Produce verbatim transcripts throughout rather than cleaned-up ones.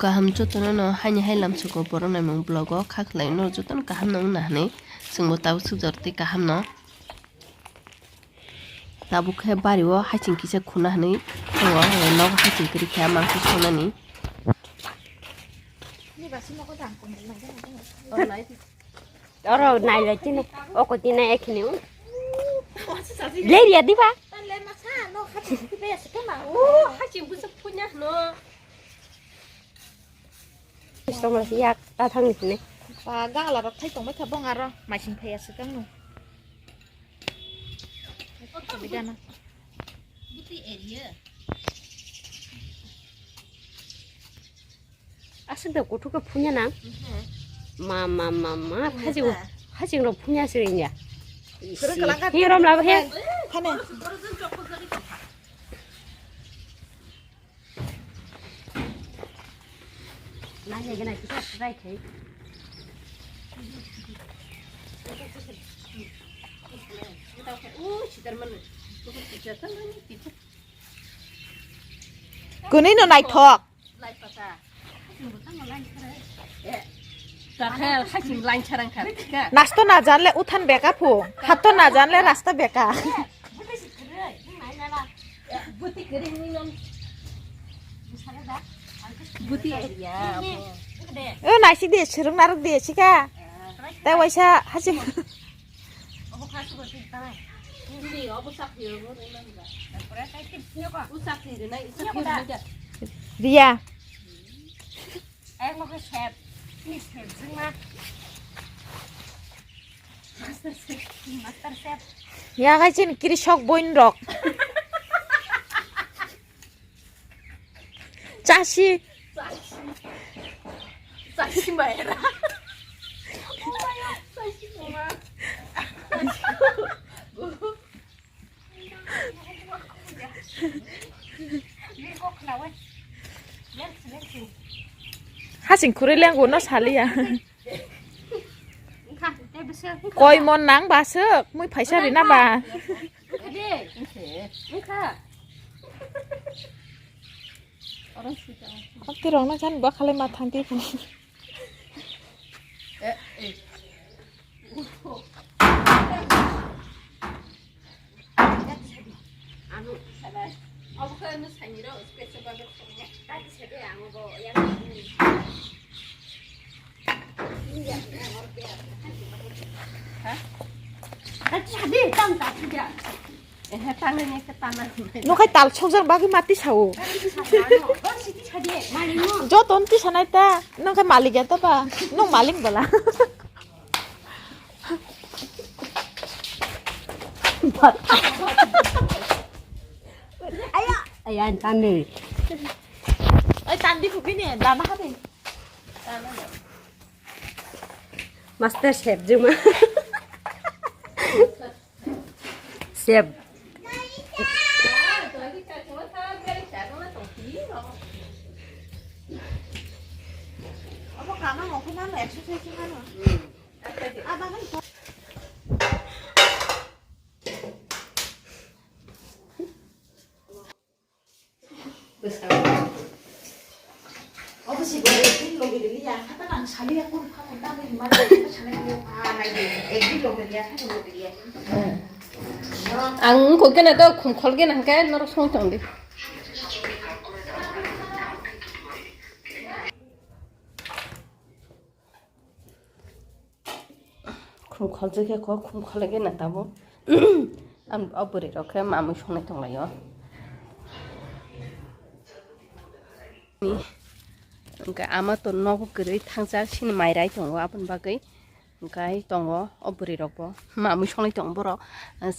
Kaham jotono no haini hai lamsuko borok naimung vlog o kha khlai no jotono kaham no wngna hinwi chwngbo tabuk swkjor tei kaham no. Tabuk khe bari o haching kisa khuna hinwi tongo, nogo haching kwrwi khe mangso songnani. Oro nai lai chini, oko tina ekhini. Leria diba? Tongla si yak ta thang ni sini. Ba gala rok thai tongbai kha bong aro masing phai aswk ang no. Aswk da kuthuk khe phunya nang. Ma ma ma ma phajing phajing rok phunya sirinya. Hirom labo he. Khane. Kwnwi no naithok. Nasto najanle uthan beka phu, hatto najanle rasta beka. O naisi de, swrwng narwk de sika. Tei waisa haching. Riya. Ya kai chini kiri sok boin rok. Chasi. Chasi maera. Haching khurui lenggo no saliya. Koi mon nang ba swk mui phaisa rina ba. Tirok no chan ba khalai ma thang ti. Nukhai tal sokjak bagwi mati sao. Joto no tisanai ta, nukhai malik ya ta ba, nuk malik bala. Aya, aya, tandi. Ai tandi kubini, dana hade. Master chef juma. Chef. Ang kok gana to khum khol gana hingke norok song tong di. Khum kholjak khe kho, khum khole khe na tabuk. Ang o bwrwi rok khe mamui songnai tonglaio. Hingke ama to nogo kwrwi thangjak, sini mai rai tongo aboni bagwi. Hingke tongo o bwrwi rok bo mamui songnai tongo borok,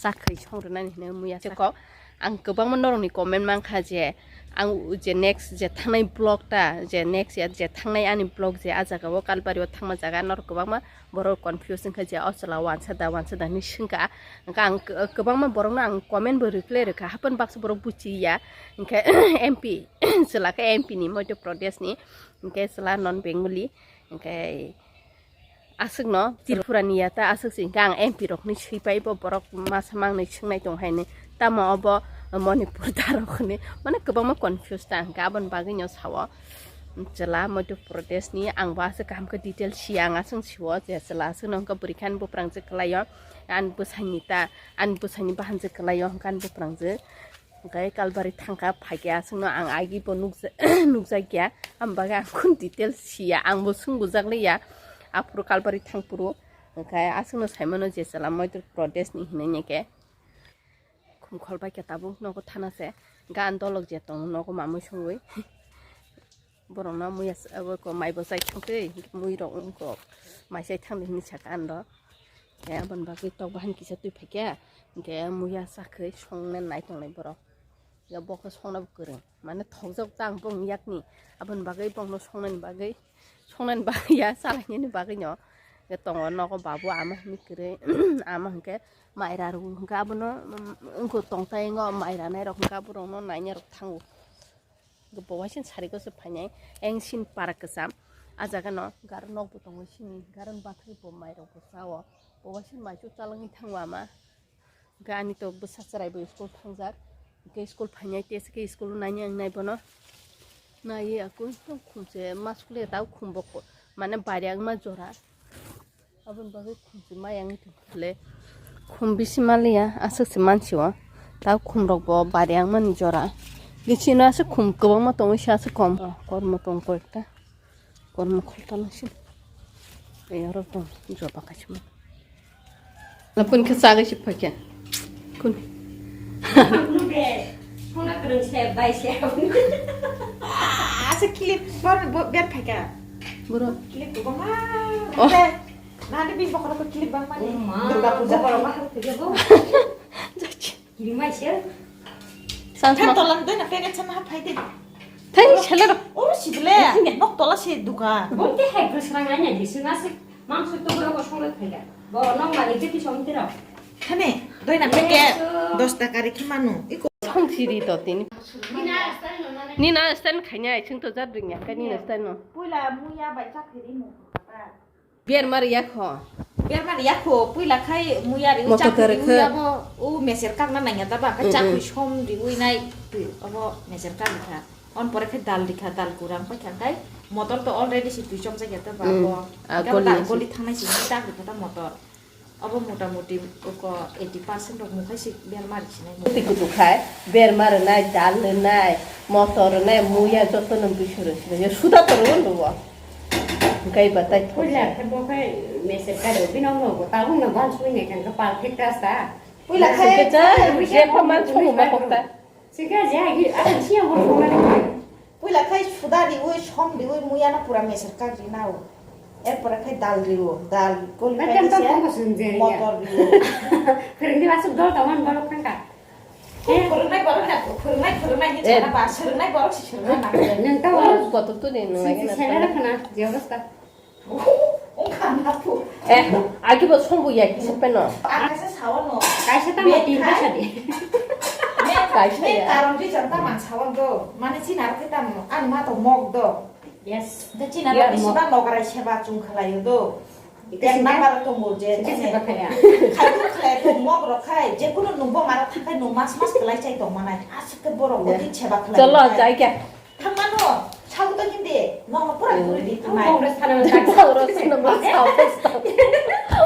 chak khai song rwnani hinwi muya chakha. Ang kwbangma norokni comment mankha je ang je next je thangnai vlog ta, je next ya je thangnai ani vlog je a jaga o Kalbari o thangma jaga norok kwbangma borok confuse wngkha je o chwla wansa da wansa da hinwi swngkha. Hwnkhe ang kwbangma borokno ang comment bo reply rwkha, haphan baksa borok buchiya. Hwnkhe M P chwla khe M P ni Madhya Pradesh ni, hwnkhe chwla non Bengali, hwnkhe aswkno Tripura ni ya ta aswk se hwnkhe ang M P rokni swipai bo borok masa mangnwi swngnai tong haino. Tamo obo Manipur darok hwnwi, mane kwbangma confuse ta hwnkhe, aboni bagwino sao. Chwla Madhya Pradesh ni, ang bo aswk kaham khe detail siya, ang aswk siwo je chwla aswk no hwnkhe bwrwi khe ani buprangjwk kwlaio, ani bwsaini ta, ani bwsaini bahanjwk kwlaio hwnkhe ani buprangjwk. Hwnkhe Kalbari thangkha phaikhe aswkno ang agi bo nukja-, nukjakya, aboni bagwi ang khun detail siya, ang bo swng bujakliya, aphuru Kalbari thangphuru. Hwnkhe aswkno saimano je chwla Madhya Pradesh ni hinwi khe. Khum khol bai khe tabuk nogo thana se. Gan dolok je tongo nogo mamui songwi. Borokno muya s-, abo ko mai bo chai thangtwi, mui rok wngkok. Mai chai thangdi hinwi saka ando. Khe aboni bagwi tok bahan kisa twi phaikha. Hwnkhe muya chakhwi songnani nai tongnai borok. Ya bo khe songna bo kwrwng. Mane thokjak ta ang bong yakni. Aboni bagwi bongno songnani bagwi. Songnani bagwi ya, salainani bagwino. Tongo nogo babu ama hinwi kwrwi, ama hinkhe maira rw hinkhe abono, mm, wngkha tongthai wngo, mai ranai rok hinkhe aborokno naina rok thango. Bo waising sari gose phainai, eng sin para kwcham. A jaga no garo nok bo tongo sini, garo ni bathai bo mai rok bo chao. Bo waising mai chuk chalangwi thango ama. Hwnkhe ani to bwsa chwrai bo school thangjak. Hwnkhe school phainai tei se khe school o nainai ang nai bono. Naiwi aku khum se ma school ya tao khum bo ko-, mane bari ang ma jora. Aboni bagwi khum se ma yang le khum bisi ma liya aswk se mansi o. Tao khum rok bo bari ang mani jora. Bisi no aswk khum kwbangma tongwi se aswk kom. Oh, kormo tong koi ekta. Kormo khulta nangsin. Ei oro tong joba kaisima. Lapun khe chagwi se phakya. Kun. Songna kwrwng se bai se. Asa clip bor bo ber phakya. Boro. Clip bo ma. Oh. Nade bi bokoro ko clip bang mani. Oh ma. Durga puja boro ma. Jachi. Kirimai se. Sang Thang ma. Tolang doi na pene chama ha phai de. Thai sele ro. Oro sibile. Nok tola se duka. Bong te hai bwsrang ai na di sing asik. Mang su to bro ko song le phai da. Bo nok ma ni te ki song te ro. Thane doi na peke. Yes, sir. Dos taka ri ki manu. Iko. Song siri to tini. Nina stand no na. Nina stand khanya ai sing to jat ring ya ka nina stand no. Puila muya bai chak phiri mu. Berma riyakho. Berma riyakho, puila khai muya ri, motor chakri rikha. Muya bo, o meser kakna nangya ta ba, khai mm, chakri mm. Som riwi nai, twi, abo meser kak rikha. On pore khai dal rikha, dal kurang pai kha khai, motor to already si twi chomjak ya ta ba, mm. Bo. Ah, goli dal nasi. Goli thangnai si tak rikha ta motor. Abo mota moti oko eighty percent rok mukhai si berma riksinai. Muti kutu khai, berma rwnai, dal rwnai, motor rwnai, muya joto no bisu rwnai. Suda to rw nubo. Hwnkhe ba tai thok. Puila khe bo khai meser karo bino no bo tabuk no ban sui ne kang ka perfect ta sa. Puila khai je pha man sui ma kok ta. Sikha je agi a siya bo sui ma. Puila khai suda riwi som riwi muya no pura meser kak rinao. Er pore khai dal riwo, dal kol. Bai khai tam tam kisa tong ko sung je ya. Motor riwo. Kereng di masuk dol taman balok kang ka. Phwrwngnai borok na, phwrwngnai, phwrwngnai ni eh. Chana ba, swrwngnai borok se swrwngna nango. Nwng ta o. Kotor to ni nwng lagi na. Sele khana, je obostha. Wngkha na phu. Eh, agi bo songbo ya kisa peno. Ang kaisa sawa no. Kaisa tamo tin ta sadi. Kaisa ya. Karon ri janta man sawa do. Mane chini aro khe tamo, ang ma to mok do. Yes. De chini aro bisi ba nokrai seba chung khlai do. Ek number tongo je, khaidu khlai tong mok rok khai, je kunu nungbo mara thakai nung mas mas khlai chai tong manai. Aswk khe borok bo tin seba khlai. Cholo, jai khe. Thangmano, sabu to hindi, no pura guri di thangnai. Congress thana ma jak. Congress thana ma jak.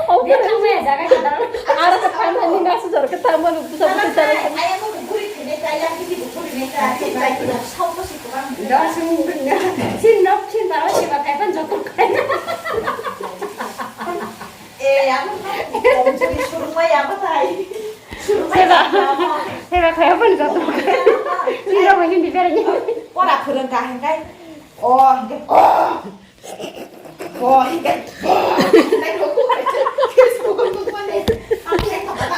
Oke. Dia thangmai jaga kita. Aro khe thangmani nasu jor khe thangmani busa busa. Ayang mo guri khene ta, yang kiti bukuri ne ta, tin bai kilo, sabu to si kurang. Dos minute. Sin nok sin baro si ba kai pan joto kai. Eh, ya, mo, mo, mo, surumai ya, batai. Surumai ya, mo. Heba kaya pun jatuh. Ini apa ini biar ini? Pora kurang kahang kai. Oh, ini. Oh, ini.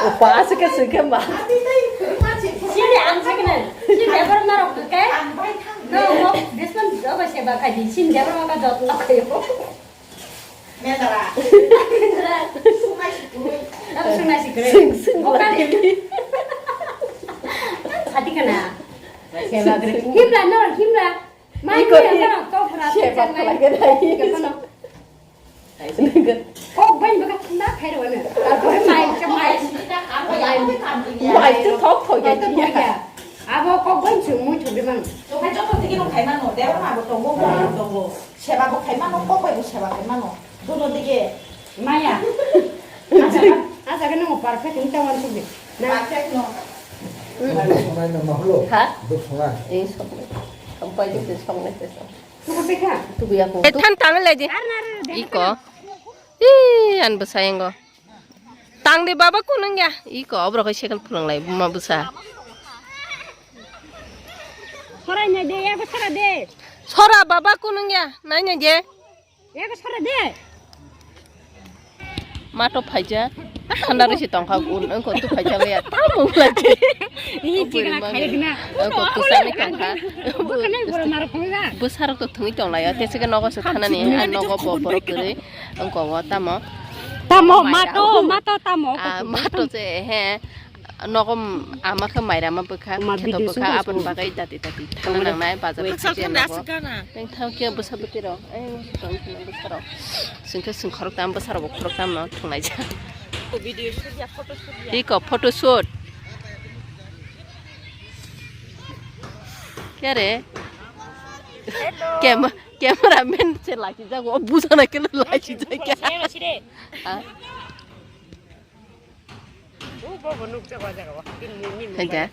Opa, asik ke suka mah. Sini, ang sakit. Sini, apa marok kai? No, no, this one, apa siapa kaji? Sini, apa maka jatuh lah kayo. Mendra. Mendra. Sungai Sikurui. Apa sungai Sikurui? Sing, sing, oka lagi. Hati kena. Seba Sikurui. Himla, no, himla. Mai ko yang mana? Kau pernah seba lagi lagi. Kau bain baka tenda khair wana. Apa mai, mai. Mai tu thok thok ya. Mai tu thok thok ya. Abo kok bai chwng mui thok de mano. Tokhe joto digi no khai mano, debra ma bo tongo, bo tongo. Seba bo khai mano, kok bai bo seba khai mano. Dono digi. Maya. Asa, asa ke nung perfect ni tawan thok de. Na. Perfect no. Sonai no mahlo. Ha? Duk sonai. Eh, sonai. Sampai di sini sonai sih. Nung pe kha. Tuku ya ko. Eh, than tang le di. Iko. Ih, an bwsa yango. Tang de baba kunung ya. Iko obrok hai cycle phulung lai buma bwsa. Sorai nai de, ya sara de. Sora baba kunung ya. Nai nai de. Ya sara de. Mato phaija. Thanda risi tongkha un, ongko tu phaija ya. Tamung lagi. Ni chikna khai gina. Ongko kusani tongkha. Bwsarok to thungwi tonglaio. Tese ke nogo se thanani, nogo bo borok kwrwi. Ongko o tamo. Tamo, mato, mato, tamo. Ah, mato se, he. Nogo ama khe mairama bwkha, kheto bwkha, aboni bagwi dati dati thangna nangnai bazar. Neng thang khe bwsa bwtwi rok, eh, tong khna bwsa rok. Sing khe sing khorok tam, bwsa rok bo khorok tam no thungnai ja. Iko photo shoot. Kya re? Cam-, cameraman se laki jago, bwsa na khe laki jago. Ha? Hai da.